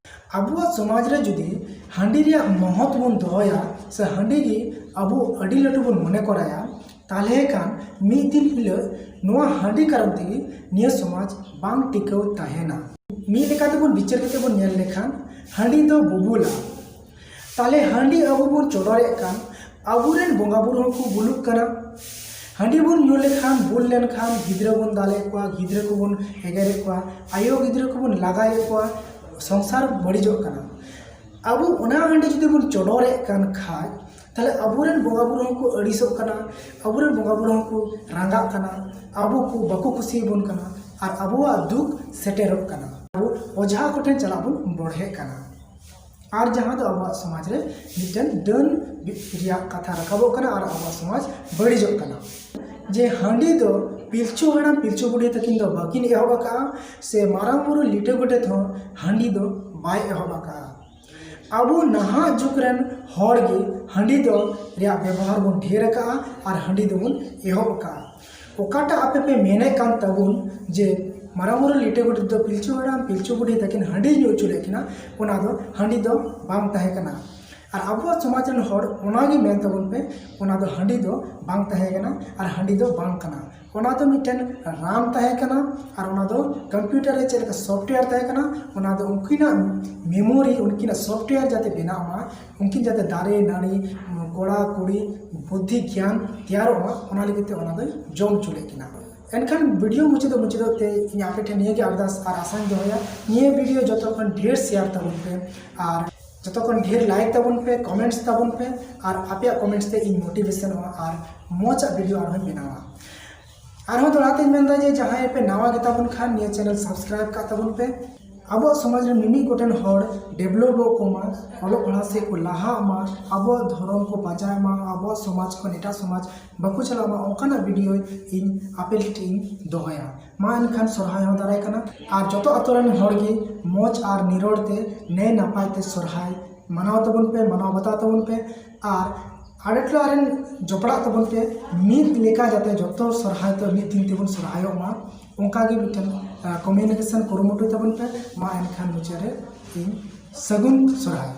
ᱟᱵᱚᱣᱟᱜ ᱥᱚᱢᱟᱡᱽ ᱨᱮ ᱡᱩᱫᱤ ᱦᱟᱺᱰᱤ ᱨᱮᱭᱟᱜ ᱢᱚᱦᱚᱛ ᱵᱚᱱ ᱫᱚᱦᱚᱭᱟ ᱥᱮ ᱦᱟᱺᱰᱤ ᱜᱮ ᱟᱵᱚ ᱟᱹᱰᱤ ᱞᱟᱹᱴᱩ ᱵᱚᱱ ᱢᱚᱱᱮ ᱠᱚᱨᱟᱭᱟ, ᱛᱟᱦᱞᱮ ᱠᱷᱟᱱ ᱢᱤᱫ ᱫᱤᱱ ᱦᱤᱞᱳᱜ ᱱᱚᱣᱟ ᱦᱟᱺᱰᱤ ᱠᱟᱨᱚᱱ ᱛᱮᱜᱮ ᱱᱤᱭᱟᱹ ᱥᱚᱢᱟᱡᱽ ᱵᱟᱝ ᱴᱤᱠᱟᱹᱣ ᱛᱟᱦᱮᱱᱟ᱾ ᱢᱤᱫ ᱞᱮᱠᱟᱛᱮ ᱵᱚᱱ ᱵᱤᱪᱟᱹᱨ ᱠᱟᱛᱮ ᱵᱚᱱ ᱧᱮᱞ ᱞᱮᱠᱷᱟᱱ, ᱦᱟᱺᱰᱤ ᱫᱚ ᱵᱩᱵᱩᱞᱟ᱾ ᱛᱟᱦᱞᱮ ᱦᱟᱺᱰᱤ ᱟᱵᱚ ᱵᱚᱱ ᱪᱚᱰᱚᱨᱮᱫ ᱠᱟᱱ, ᱟᱵᱚᱨᱮᱱ ᱵᱚᱸᱜᱟ ᱵᱩᱨᱩ ᱦᱚᱸᱠᱚ ᱵᱩᱞᱩᱜ ᱠᱟᱱᱟ᱾ ᱦᱟᱺᱰᱤ ᱵᱚᱱ ᱧᱩ ᱞᱮᱠᱷᱟᱱ, ᱵᱩᱞ ᱞᱮᱱᱠᱷᱟᱱ, ᱜᱤᱫᱽᱨᱟᱹ ᱵᱚᱱ ᱫᱟᱞᱮᱫ ᱠᱚᱣᱟ, ᱜᱤᱫᱽᱨᱟᱹ ᱠᱚᱵᱚᱱ ᱮᱜᱮᱨᱮᱫ ᱠᱚᱣᱟ, ᱟᱭᱳ ᱜᱤᱫᱽᱨᱟᱹ ᱠᱚᱵᱚᱱ ᱞᱟᱜᱟᱭᱮᱫ ᱠᱚᱣᱟ, ᱥᱚᱝᱥᱟᱨ ᱵᱟᱹᱲᱤᱡᱚᱜ ᱠᱟᱱᱟ᱾ ᱟᱵᱚ ᱚᱱᱟ ᱦᱟᱺᱰᱤ ᱡᱩᱫᱤ ᱵᱚᱱ ᱪᱚᱰᱚᱨᱮᱫ ᱠᱟᱱ ᱠᱷᱟᱡ, ᱛᱟᱦᱞᱮ ᱟᱵᱚᱨᱮᱱ ᱵᱚᱸᱜᱟ ᱵᱩᱨᱩ ᱦᱚᱸᱠᱚ ᱟᱹᱲᱤᱥᱚᱜ ᱠᱟᱱᱟ, ᱟᱵᱚᱨᱮᱱ ᱵᱚᱸᱜᱟ ᱵᱩᱨᱩ ᱦᱚᱸᱠᱚ ᱨᱟᱸᱜᱟᱜ ᱠᱟᱱᱟ, ᱟᱵᱚ ᱠᱚ ᱵᱟᱠᱚ ᱠᱩᱥᱤᱭᱟᱵᱚᱱ ᱠᱟᱱᱟ, ᱟᱨ ᱟᱵᱚᱣᱟᱜ ᱫᱩᱠ ᱥᱮᱴᱮᱨᱚᱜ ᱠᱟᱱᱟ᱾ ᱟᱵᱚ ᱚᱡᱷᱟ ᱠᱚᱴᱷᱮᱱ ᱪᱟᱞᱟᱜ ᱵᱚᱱ ᱵᱚᱲᱦᱮᱜ ᱠᱟᱱᱟ᱾ ᱟᱨ ᱡᱟᱦᱟᱸ ᱫᱚ ᱟᱵᱚᱣᱟᱜ ᱥᱚᱢᱟᱡᱽ ᱨᱮ ᱢᱤᱫᱴᱮᱱ ᱰᱟᱹᱱ ᱨᱮᱭᱟᱜ ᱠᱟᱛᱷᱟ ᱨᱟᱠᱟᱵᱚᱜ ᱠᱟᱱᱟ ᱟᱨ ᱟᱵᱚᱣᱟᱜ ᱥᱚᱢᱟᱡᱽ ᱵᱟᱹᱲᱤᱡᱚᱜ ᱠᱟᱱᱟ᱾ ᱡᱮ ᱦᱟᱺᱰᱤ ᱫᱚ ᱯᱤᱞᱪᱩ ᱦᱟᱲᱟᱢ ᱯᱤᱞᱪᱩ ᱵᱩᱰᱷᱤ ᱛᱟᱹᱠᱤᱱ ᱫᱚ ᱵᱟᱹᱠᱤᱱ ᱮᱦᱚᱵ ᱟᱠᱟᱫᱼᱟ, ᱥᱮ ᱢᱟᱨᱟᱝ ᱵᱩᱨᱩ ᱞᱤᱴᱟᱹ ᱜᱚᱰᱮᱛ ᱦᱚᱸ ᱦᱟᱺᱰᱤ ᱫᱚ ᱵᱟᱭ ᱮᱦᱚᱵ ᱟᱠᱟᱫᱼᱟ᱾ ᱟᱵᱚ ᱱᱟᱦᱟᱜ ᱡᱩᱜᱽ ᱨᱮᱱ ᱦᱚᱲ ᱜᱮ ᱦᱟᱺᱰᱤ ᱫᱚ ᱨᱮᱭᱟᱜ ᱵᱮᱵᱚᱦᱟᱨ ᱵᱚᱱ ᱰᱷᱮᱨ ᱟᱠᱟᱫᱼᱟ ᱟᱨ ᱦᱟᱺᱰᱤ ᱫᱚᱵᱚᱱ ᱮᱦᱚᱵ ᱟᱠᱟᱫᱼᱟ᱾ ᱚᱠᱟᱴᱟᱜ ᱟᱯᱮ ᱯᱮ ᱢᱮᱱᱮᱫ ᱠᱟᱱ ᱛᱟᱵᱚᱱ ᱡᱮ ᱢᱟᱨᱟᱝ ᱵᱩᱨᱩ ᱞᱤᱴᱟᱹ ᱜᱚᱰᱮᱛ ᱫᱚ ᱯᱤᱞᱪᱩ ᱦᱟᱲᱟᱢ ᱯᱤᱞᱪᱩ ᱵᱩᱰᱷᱤ ᱛᱟᱹᱠᱤᱱ ᱦᱟᱺᱰᱤ ᱧᱩ ᱦᱚᱪᱚ ᱞᱮᱫ ᱠᱤᱱᱟ, ᱚᱱᱟ ᱫᱚ ᱦᱟᱺᱰᱤ ᱫᱚ ᱵᱟᱝ ᱛᱟᱦᱮᱸ ᱠᱟᱱᱟ᱾ ᱟᱨ ᱟᱵᱚᱣᱟᱜ ᱥᱚᱢᱟᱡᱽ ᱨᱮᱱ ᱦᱚᱲ ᱚᱱᱟ ᱜᱮ ᱢᱮᱱ ᱛᱟᱵᱚᱱ ᱯᱮ, ᱚᱱᱟ ᱫᱚ ᱦᱟᱺᱰᱤ ᱫᱚ ᱵᱟᱝ ᱛᱟᱦᱮᱸ ᱠᱟᱱᱟ ᱟᱨ ᱦᱟᱺᱰᱤ ᱫᱚ ᱵᱟᱝ ᱠᱟᱱᱟ᱾ ᱚᱱᱟ ᱫᱚ ᱢᱤᱫᱴᱮᱱ ᱨᱟᱱ ᱛᱟᱦᱮᱸ ᱠᱟᱱᱟ ᱟᱨ ᱚᱱᱟ ᱫᱚ ᱠᱚᱢᱯᱤᱭᱩᱴᱟᱨ ᱨᱮ ᱪᱮᱫ ᱞᱮᱠᱟ ᱥᱚᱯᱷᱴᱣᱮᱭᱟᱨ ᱛᱟᱦᱮᱸ ᱠᱟᱱᱟ, ᱚᱱᱟ ᱫᱚ ᱩᱱᱠᱤᱱᱟᱜ ᱢᱮᱢᱳᱨᱤ, ᱩᱱᱠᱤᱱᱟᱜ ᱥᱚᱯᱷᱴᱣᱮᱭᱟᱨ ᱡᱟᱛᱮ ᱵᱮᱱᱟᱜ ᱢᱟ, ᱩᱱᱠᱤᱱ ᱡᱟᱛᱮ ᱫᱟᱨᱮ ᱱᱟᱹᱲᱤ, ᱠᱚᱲᱟ ᱠᱩᱲᱤ, ᱵᱩᱫᱽᱫᱷᱤ ᱜᱮᱭᱟᱱ ᱛᱮᱭᱟᱨᱚᱜ ᱢᱟ, ᱚᱱᱟ ᱞᱟᱹᱜᱤᱫ ᱛᱮ ᱚᱱᱟ ᱫᱚᱭ ᱡᱚᱢ ᱦᱚᱪᱚ ᱞᱮᱫ ᱠᱤᱱᱟ᱾ ᱮᱱᱠᱷᱟᱱ ᱵᱷᱤᱰᱤᱭᱳ ᱢᱩᱪᱟᱹᱫᱚᱜ ᱢᱩᱪᱟᱹᱫᱚᱜ ᱛᱮ ᱤᱧ ᱟᱯᱮ ᱴᱷᱮᱱ ᱱᱤᱭᱟᱹ ᱜᱮ ᱟᱨᱫᱟᱥ ᱟᱨ ᱟᱥᱟᱧ ᱫᱚᱦᱚᱭᱟ, ᱱᱤᱭᱟᱹ ᱵᱷᱤᱰᱤᱭᱳ ᱡᱚᱛᱚ ᱠᱷᱚᱱ ᱰᱷᱮᱨ ᱥᱮᱭᱟᱨ ᱛᱟᱵᱚᱱ ᱯᱮ ᱟᱨ ᱡᱚᱛᱚ ᱠᱷᱚᱱ ᱰᱷᱮᱨ ᱞᱟᱭᱤᱠ ᱛᱟᱵᱚᱱ ᱯᱮ, ᱠᱚᱢᱮᱱᱴᱥ ᱛᱟᱵᱚᱱ ᱯᱮ ᱟᱨ ᱟᱯᱮᱭᱟᱜ ᱠᱚᱢᱮᱱᱴᱥ ᱛᱮ ᱤᱧ ᱢᱳᱴᱤᱵᱷᱮᱥᱚᱱᱚᱜᱼᱟ ᱟᱨ ᱢᱚᱡᱽ ᱟᱜ ᱵᱷᱤᱰᱤᱭᱳ ᱟᱨᱦᱚᱸᱧ ᱵᱮᱱᱟᱣᱟ᱾ ᱟᱨᱦᱚᱸ ᱫᱚᱦᱲᱟ ᱛᱮᱧ ᱢᱮᱱᱫᱟ ᱡᱮ ᱡᱟᱦᱟᱸᱭ ᱯᱮ ᱱᱟᱣᱟ ᱜᱮᱛᱟ ᱵᱚᱱ ᱠᱷᱟᱱ ᱱᱤᱭᱟᱹ ᱪᱮᱱᱮᱞ ᱥᱟᱵᱥᱠᱨᱟᱭᱤᱵ ᱠᱟᱜ ᱛᱟᱵᱚᱱ ᱯᱮ᱾ ᱟᱵᱚᱣᱟᱜ ᱥᱚᱢᱟᱡᱽ ᱨᱮ ᱢᱤᱢᱤᱫ ᱜᱚᱴᱮᱱ ᱦᱚᱲ ᱰᱮᱵᱷᱞᱚᱯᱚᱜ ᱠᱚ ᱢᱟ, ᱚᱞᱚᱜ ᱯᱟᱲᱦᱟᱜ ᱥᱮᱫ ᱠᱚ ᱞᱟᱦᱟᱜ ᱢᱟ, ᱟᱵᱚᱣᱟᱜ ᱫᱷᱚᱨᱚᱢ ᱠᱚ ᱵᱟᱧᱪᱟᱣ ᱢᱟ, ᱟᱵᱚᱣᱟᱜ ᱥᱚᱢᱟᱡᱽ ᱠᱷᱚᱱ ᱮᱴᱟᱜ ᱥᱚᱢᱟᱡᱽ ᱵᱟᱠᱚ ᱪᱟᱞᱟᱜ ᱢᱟ, ᱚᱱᱠᱟᱱᱟᱜ ᱵᱷᱤᱰᱤᱭᱳ ᱤᱧ ᱟᱯᱮ ᱴᱷᱮᱱ ᱤᱧ ᱫᱚᱦᱚᱭᱟ᱾ ᱢᱟ ᱮᱱᱠᱷᱟᱱ ᱥᱚᱨᱦᱟᱭ ᱦᱚᱸ ᱫᱟᱨᱟᱭ ᱠᱟᱱᱟ, ᱟᱨ ᱡᱚᱛᱚ ᱟᱛᱳ ᱨᱮᱱ ᱦᱚᱲ ᱜᱮ ᱢᱚᱡᱽ ᱟᱨ ᱱᱤᱨᱚᱲ ᱛᱮ ᱱᱟᱭ ᱱᱟᱯᱟᱭ ᱛᱮ ᱥᱚᱨᱦᱟᱭ ᱢᱟᱱᱟᱣ ᱛᱟᱵᱚᱱ ᱯᱮ, ᱢᱟᱱᱟᱣ ᱵᱟᱛᱟᱣ ᱛᱟᱵᱚᱱ ᱯᱮ᱾ ᱟᱨ ᱟᱲᱮ ᱴᱚᱞᱟ ᱨᱮᱱ ᱡᱚᱯᱲᱟᱜ ᱛᱟᱵᱚᱱ ᱯᱮ, ᱢᱤᱫ ᱞᱮᱠᱟ ᱡᱟᱛᱮ ᱡᱚᱛᱚ ᱥᱚᱨᱦᱟᱭ ᱫᱚ ᱢᱤᱫ ᱫᱤᱱ ᱛᱮᱵᱚᱱ ᱥᱚᱨᱦᱟᱭᱚᱜ ᱢᱟ, ᱚᱱᱠᱟ ᱜᱮ ᱢᱤᱫᱴᱮᱱ, ᱟᱸ, ᱠᱚᱢᱤᱭᱩᱱᱤᱠᱮᱥᱚᱱ ᱠᱩᱨᱩᱢᱩᱴᱩᱭ ᱛᱟᱵᱚᱱ ᱯᱮ᱾ ᱢᱟ ᱮᱱᱠᱷᱟᱱ ᱢᱩᱪᱟᱹᱫ ᱨᱮ ᱤᱧ ᱥᱟᱹᱜᱩᱱ ᱥᱚᱨᱦᱟᱭ᱾